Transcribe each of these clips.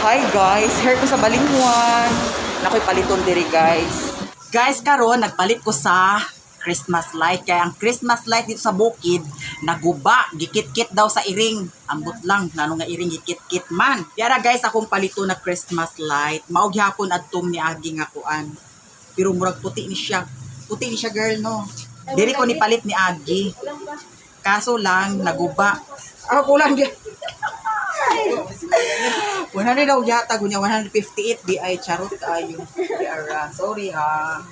Hi guys, here ko sa Balinghuan. Nakoy paliton diri, guys. Guys, karon nagpalit ko sa Christmas light, kaya ang Christmas light dito sa bukid naguba, gikit-kit daw sa iring. Ambot lang ngano nga iring gikit-kit man. Yara guys, akong palito na Christmas light. Mao gyapon adtong niagi nga kuan. Pero murag puti ni siya. Puti ni siya, girl, no. Diri ko ni palit ni Agi. Kaso lang naguba. Ah, kulang gyud. 100 daw yata, gunya 158 di ay charot kaayo. Di ara. Sorry ha.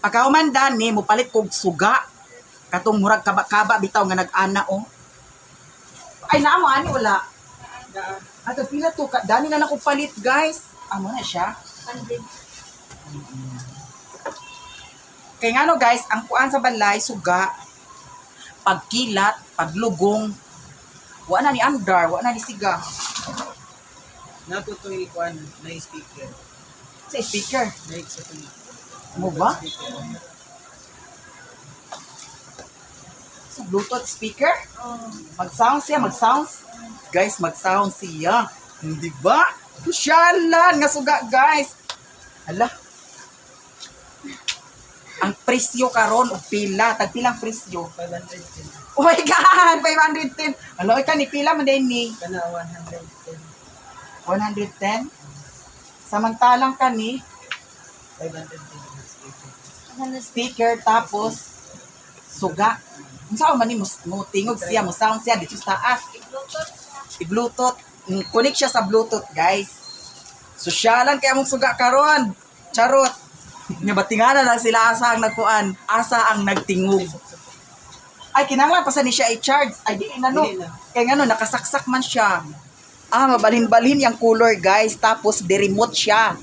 Pagkauman dani mo palit kog suga. Katong murag kaba-kaba bitaw nga nag-ana oh. Ay, naa mo ani wala? Ato pila to ka dani na nako palit, guys. Amo na siya. Kay ngano guys, ang kuan sa balay suga, pagkilat, paglugong, wa na ni andar, wa na ni siga. Natutoy kuan na speaker. Sa speaker. Naik sa tuloy. Mo ba? Speaker. Sa Bluetooth speaker? Mag-sound siya, mag-sound. Guys, mag-sound siya. Hindi ba? Kusyalan nga suga, guys. Hala. Ang presyo karon og pila, tag pilang presyo? 510. Oh my God, 510. Hala, oy kani pila man din ni Kana 110. 110. Samantalang kani 510 speaker. Speaker tapos suga. Unsa man ni mo tingog siya, mo sound siya dito sa taas. I-Bluetooth. Connect siya sa Bluetooth, guys. Sosyalan kaya mong suga karon. Charot. Nga batingana lang sila asa ang nagkuan, asa ang nagtingog. Ay, kinahanglan pa sa ni siya i-charge. Ay, di na no. Dili na. Kaya nga no, nakasaksak man siya. Ah, mabalhin-balhin yung color, guys. Tapos, di-remote siya.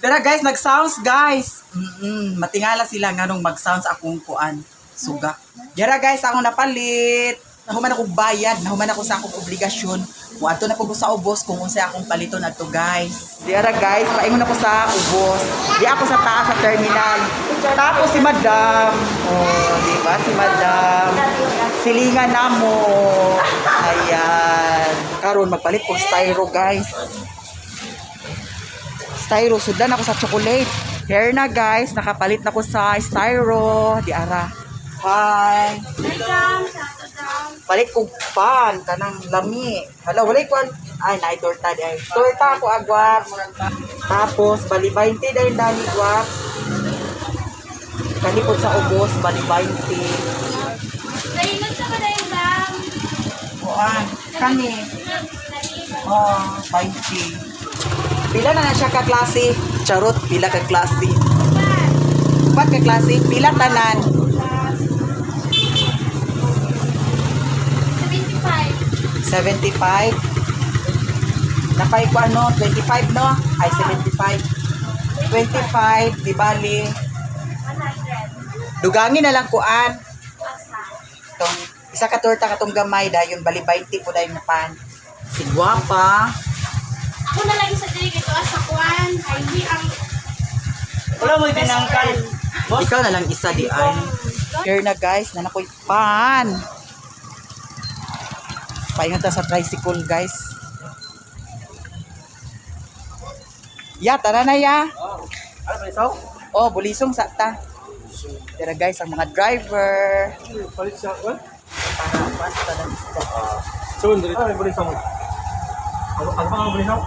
Tara guys, nag-sounds guys. Matingala sila nganong mag-sounds akong kuan suga. Dara guys, ako napalit. Nahuman ako bayad, nahuman ako sa akong obligasyon. Muadto na po ko sa ubos kung unsay akong paliton adto, guys. Dara guys, paingon ako sa ubos. Di ako sa taas sa terminal. Tapos si Madam. Oh, di ba si Madam? Silingan namo. Ayan. Karon magpalit ko styro, guys. Styro, sudan ako sa chocolate. Here na guys, nakapalit na ko sa styro. Di ara. Hi. Palit kog pan kanang lami. Hala, walay kuan. Ay, naay torta di ay. Torta ako agwap. Tapos bali 20 dahil dali gwap. Kalipot sa ubos bali 20. Naingon sa kadayon lang. Kuan, kani. Oh, 20. Pila na na siya ka klase? Charot, pila ka klase? Upat ka klase? Pila tanan? 75. 75. Napay ko ano, 25 no? Ay, 75. 25, di bali. 100. Dugangin na lang kuan. Asa. Tong, isa ka torta katong gamay dayon bali 20 po dayon na pan. Si guwapa. Ako na lagi sa diri kay tuas sa kuan. Ay di ang Wala mo tinangkal. Boss, Ikaw na lang isa di ay. Here na guys, na nakoy pan. Paingon ta sa tricycle, guys. Ya, tara na ya. Ano ba isaw? Oh, bulisong sa ta. Tara guys, ang mga driver. Palit sa kuan? Para basta ng isda. Soon, dito. Ano bulisaw mo? Ano pa ang bulisaw?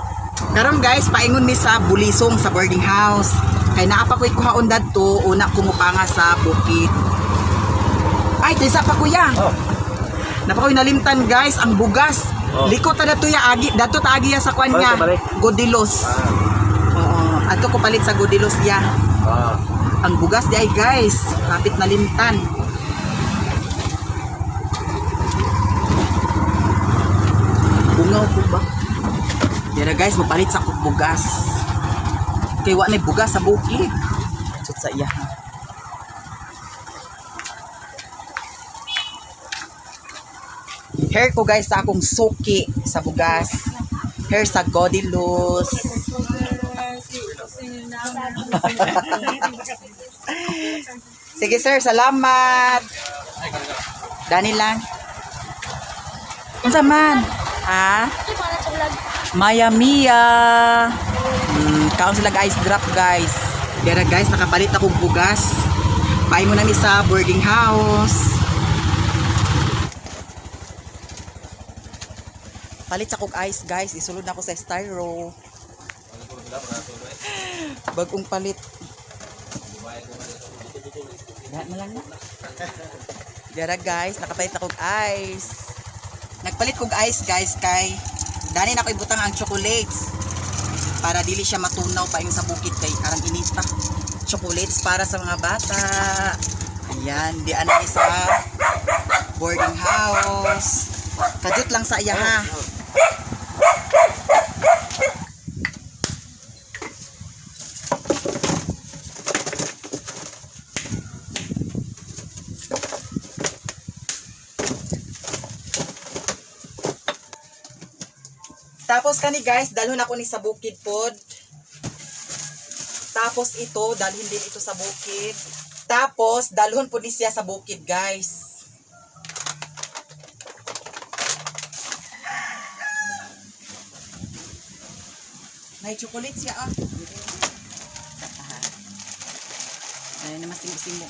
Karon guys, paingon mi sa Bulisong sa boarding house. Kay naa pa ko'y kuhaon dadto, una kumupanga sa bukid. Ay, taysa pa kuya. Oh. Napa ko'y nalimtan guys, ang bugas. Oh. Liko ta dato ya agi, dato ta agi ya sa kwan Balik nga. ta, balik. Godilos. Oo, adto ko palit sa Godilos ya. Ah. Ang bugas di ay guys, kapit nalimtan. Bungaw ko ba? Dira guys, mapalit sa akong bugas. Kay wa nay bugas sa bukid. Sut sa iya. Hair ko guys sa akong suki sa bugas. Hair sa Godilus. Si Sige sir, salamat. Dani lang. Unsa man? Ha? Kasi para sa vlog. Maya Mia. Kaon sila ice drop, guys. Dera guys, nakapalit akong bugas. Paay mo nami sa boarding house. Palit sa kog ice, guys. Isulod na ako sa styro. Bagong palit. Lahat na lang na. Dera guys, nakapalit na kog ice. Nagpalit kog ice guys kay dani na ko ibutang ang chocolates para dili siya matunaw pa yung sa bukid kay arang init pa. Chocolates para sa mga bata. Ayan, di anay sa boarding house. Kadut lang sa iya ha. Tapos kani guys, dalhon ako ni sa bukid pod. Tapos ito, dalhin din ito sa bukid. Tapos dalhon po ni siya sa bukid, guys. May chocolate siya ah. Ay, naman simo-simo.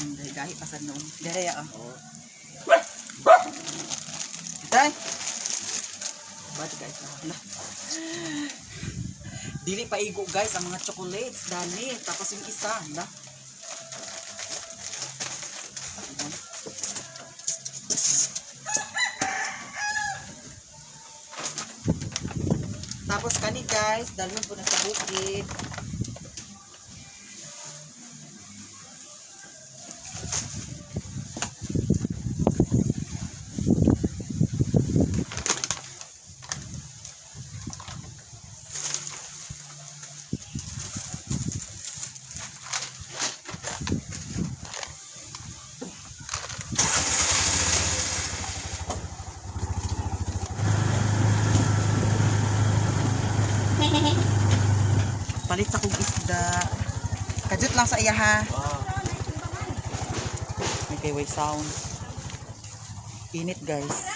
Hindi, gahi pa sa noon. Dere ah. Tay. Bad guys. Hala. Dili pa igo guys ang mga chocolates dani tapos yung isa, hala. Ayan. Tapos kani guys, dalhon po na sa bukid. Palit sa kong isda. Kajut lang sa iya ha. May kay way sound. Init guys.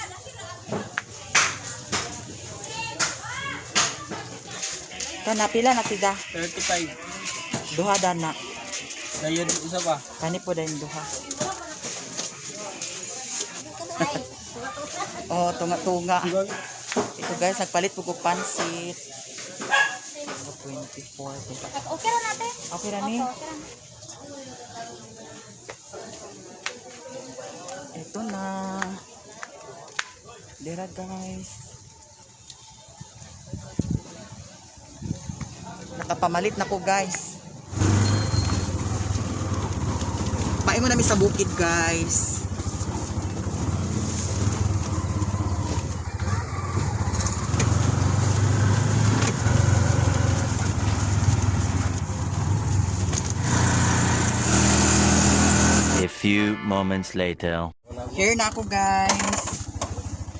Kana pila na tida? 35. Duha dana. Dayon isa pa. Kani po dayon duha. Oh, tunga-tunga. Ito guys, nagpalit po ko pansit. 24. Okay ra natin. Okay ra ni. Okay ra. Ito na. Dera guys. Nakapamalit na ko guys. Paingon namin sa bukid guys. A few moments later. Here na ako guys.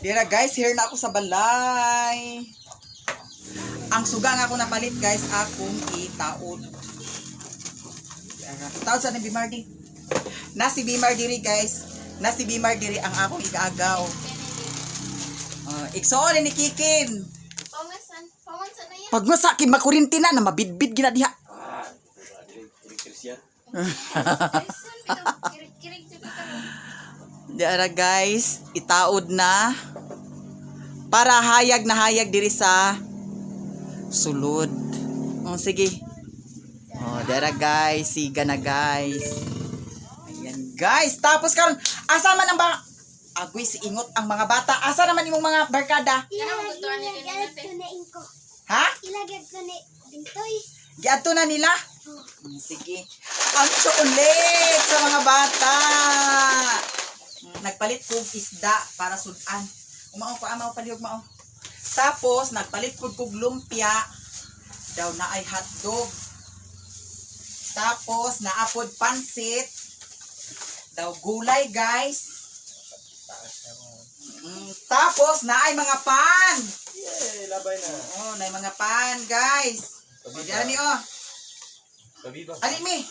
Dira guys, here na ako sa balay. Ang suga nga ako napalit guys, akong itaod. Dira. Taod sa ni Bimardi. Na si Bimar diri guys. Na si Bimar diri ang akong igaagaw. Igsoon ni Kikin. Pangasan. Pangasan na yan. Pag masaki makurinti na na mabidbid gina diha. Ayun, kirig-kirig jud ka karon. Dira guys, itaod na para hayag na hayag diri sa sulod. Oh, sige. Oh, dira guys, siga na guys. Ayan guys, tapos karon asa man ang ba Agoy si ingot ang mga bata. Asa naman imong mga barkada? Kanang gutuan ni natin. Ha? Ilagay ko ni Bintoy. Giadto na nila. Sige. Ang chocolate sa mga bata. Nagpalit kog isda para sudan. Umao ko amaw palihog mao. Tapos nagpalit kog kog lumpia. Daw na ay hotdog. Tapos naapod pansit. Daw gulay guys. Tapos na ay mga pan. Yay, labay na. Oh, na ay mga pan guys. O, diyan ni oh. Pabiba. Ali mi.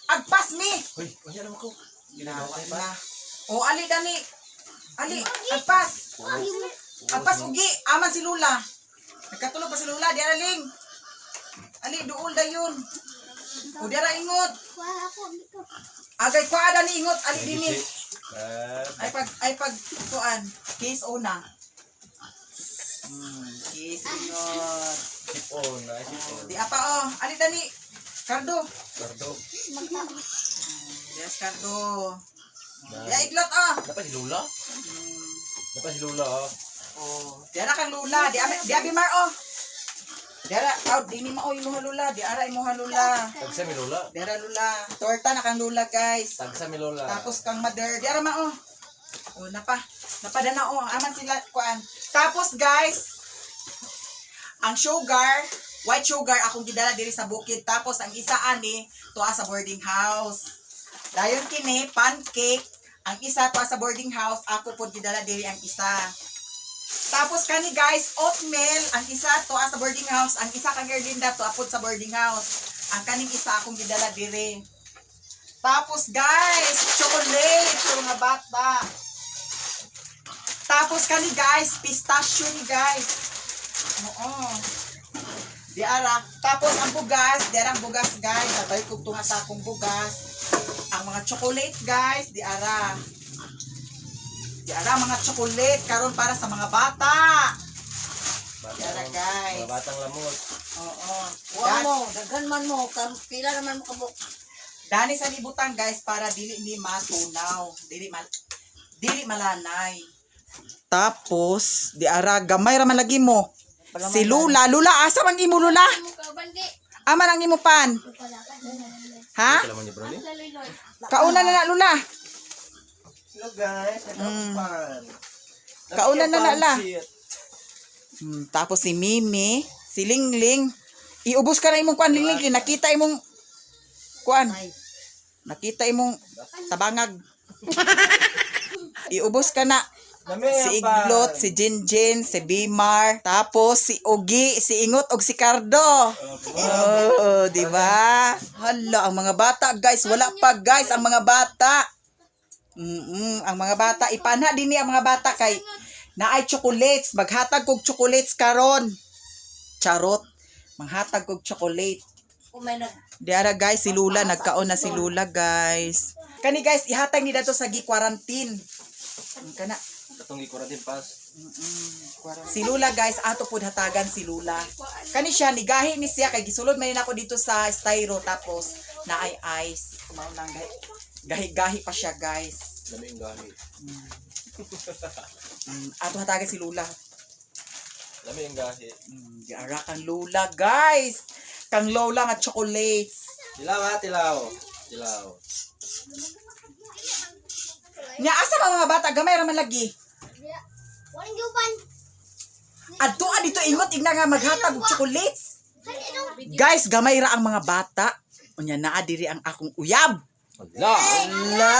Agpas mi. Hoy, unya naman ko. Ginawa na. O ali dani. Ali, agpas. Agpas ugi, aman si Lula. Nagkatulog pa si Lula, di ara ling. Ali duol dayon. O di ara ingot. Agay kwa dani ingot, ali dini. Ay pag kuan, kiss una. Kiss ingot. Keep on, nice keep on. Di apa oh, ali dani. Kardo. Kardo. Yes, Kardo. Ya iglot oh. Dapat si Lula? Dapat si Lula oh. Oh, di ara kang lula, di abi mar oh. Di ara, out dini mao imuha lula, di ara imuha lula. Tagsa mi Lula. Di ara lula. Torta na kang lula, guys. Tagsa mi Lola. Tapos kang mother, di ara mao. Oh, napa. Napada na oh, aman sila kuan. Tapos guys, ang sugar, white sugar akong gidala diri sa bukid. Tapos ang isa ani tuwa sa boarding house. Dayon kini pancake, ang isa tuwa sa boarding house, ako pod gidala diri ang isa. Tapos kani guys, oatmeal, ang isa tuwa sa boarding house, ang isa kang Erlinda tuwa pod sa boarding house. Ang kaning isa akong gidala diri. Tapos guys, chocolate sa mga bata. Tapos kani guys, pistachio ni guys. Oo. Di ara. Tapos ang bugas, di ara ang bugas guys. Sabay kog tunga sa akong bugas. Ang mga chocolate guys, di ara. Di ara mga chocolate karon para sa mga bata. Di ara guys. Mga batang lamot. Oo. Wa mo, daghan man mo, pila naman mo kabuk. Dani sa libutan guys para dili ni matunaw, dili malanay. Tapos di ara gamay ra man lagi mo. Si Lula, Lula asa man imo Lula? Mo ka bandi. Ama nang imo pan? Ha? Kailangan niyo bro ni? Laloy-loy. Kauna na na Lula. Hello guys, pan. Kauna na na la. Tapos si Mimi, si Lingling. Iubos ka na imong kuan Lingling, kay nakita imong kuan. Nakita imong tabangag. Iubos ka na. Si Iglot, si Jinjin, si Bimar, tapos si Ugi, si Ingot ug si Cardo. Oh, di ba? Hala, ang mga bata, guys, wala pa guys ang mga bata. Ang mga bata ipana din ni ang mga bata kay naay chocolates, maghatag kog chocolates karon. Charot. Manghatag kog chocolate. Kung may nag Di ara guys, si Lula nagkaon na si Lula, guys. Kani guys, ihatag ni dato sa gi-quarantine. Kana. Katong gikura din pas. Si Lula guys, ato pud hatagan si Lula. Kani siya nigahi ni siya kay gisulod man ako dito sa styro tapos naay ice. Mao nang gahi. Gahi-gahi pa siya guys. Dami yung gahi. Ato hatagan si Lula. Dami yung gahi. Diara kang Lula guys. Kang Lola nga chocolates. Tilaw ha, tilaw. Tilaw. Nya asa ba mga bata gamay ra man lagi. Walang juban. Adto dito ingot igna nga maghatag og chocolates. Guys, gamay ra ang mga bata. Unya naa diri ang akong uyab. Ala! Ala!